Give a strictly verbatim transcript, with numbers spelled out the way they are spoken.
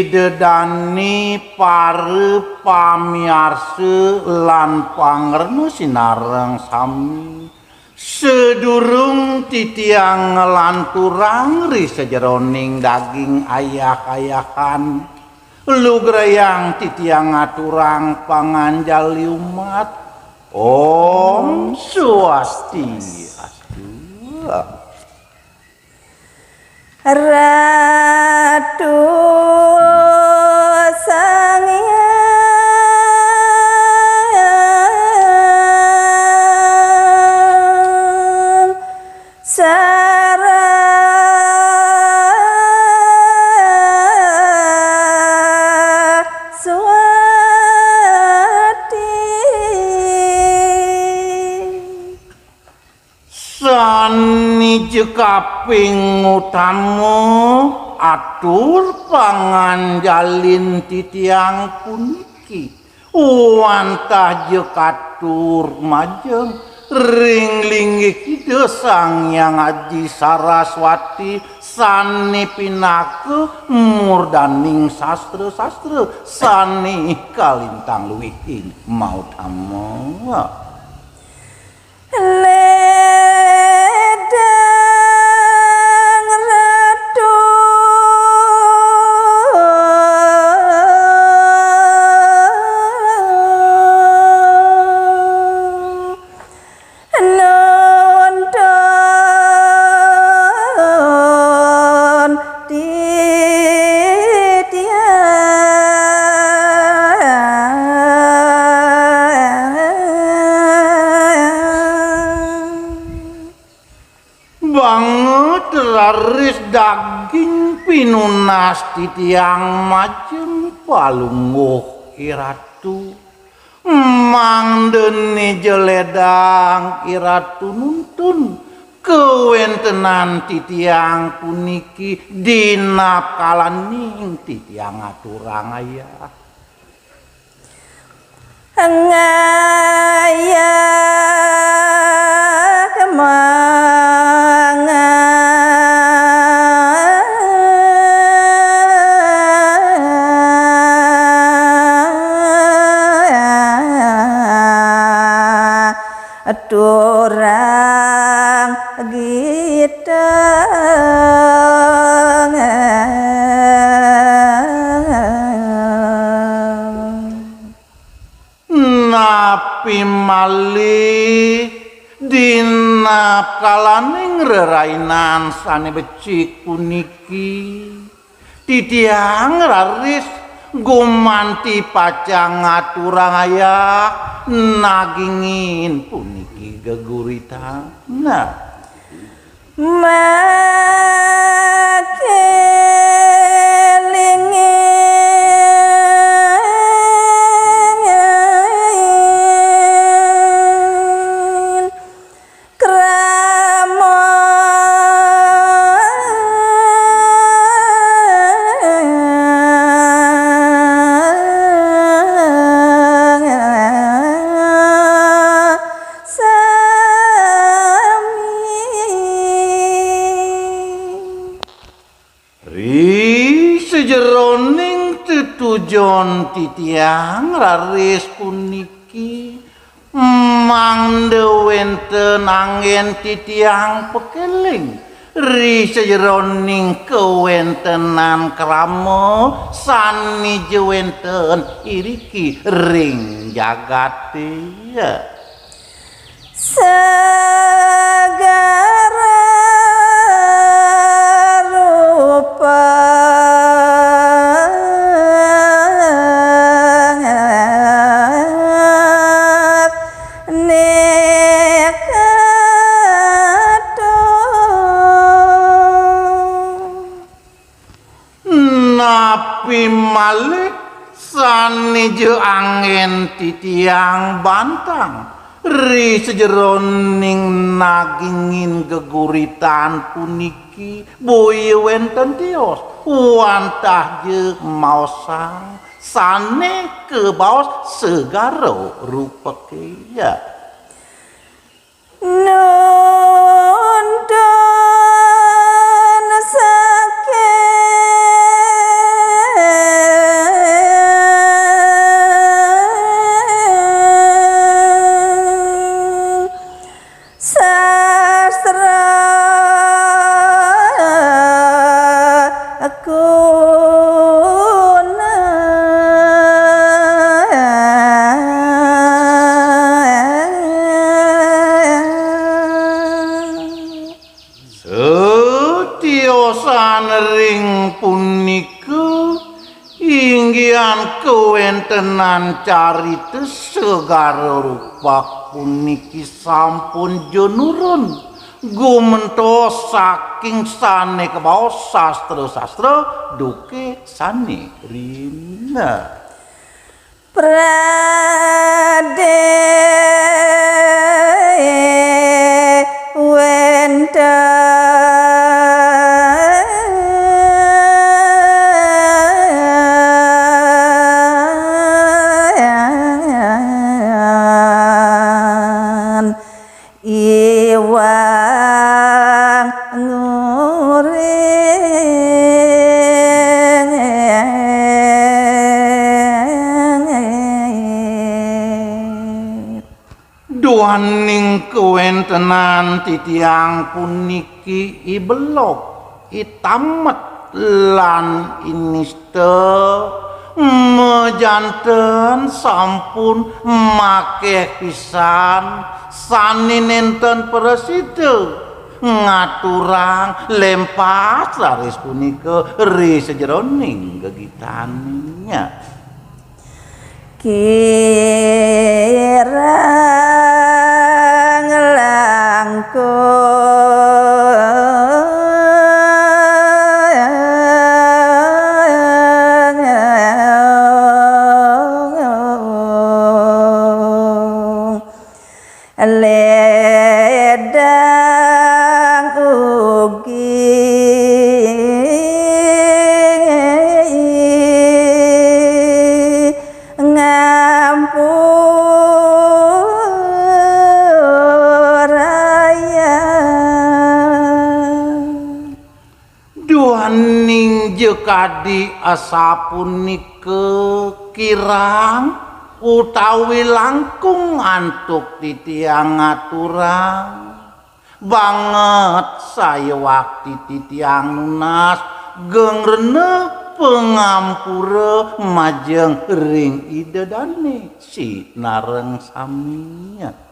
Ida dane para pamiarsa lan pangrena sinareng sami, sadurung titiang nglanturang ri sajeroning daging ayah-ayahan, lugrayang titiang ngaturang panganjali umat. Om Swastiastu. Ratu Sang Hyang Saraswati. Sanija kaping utama, atur panganjalin titiang puniki. Wantah ja katur majeng ring linggih Ida Sang Hyang Aji Saraswati sane pinaka murdaning sastra-sastra sane kalintang luihing mautama. Ledang Ratu nuntun titiang. Banget raris daging pinunas titiang majeng palungguh I Ratu. Mangdene ja ledang I Ratu nuntun kawentenan titiang puniki dinapkalaning titiang aturang ayah. Ngayah mangayah. Aturang giteng. Napi malih dinapkalaning rerainan sane becik puniki, titiang raris gumanti pacang ngaturang ayah nagingin puniki geguritan. Nah. Makelingin krama sami. Ri sajeroning tetujon titiang raris puniki, mangda wenten anggen titiang pakeling ri sajeroning kawentenan krama sane ja wenten iriki ring jagate. Segara rupa nekatu. Napi malih sane ja anggen titiang bantang ri sajeroning nagingin geguritan puniki, boya wenten tios, wantah ja maosang sane kabaos segara rupake. Nuntun saking Inggihan kawéntenan carita segara rupa puniki sampun jenurun gumentos saking sané kabaos sastra-sastra duké sané rina. Duaning kawéntenan titiang puniki I Belog, I Tamet lan I Nista majanten sampun makéh pisan sané nénten prasida ngaturang lempas raris punika ri sajeroning gegitané. Kirang langkung ledang ugi ngampurayang. Duaning ja kadi asapunika kirang utawi langkung antuk titiang ngaturang. Banget sayuwakti titiang nunas geng rena pangampura majeng ring Ida Dané sinareng sami.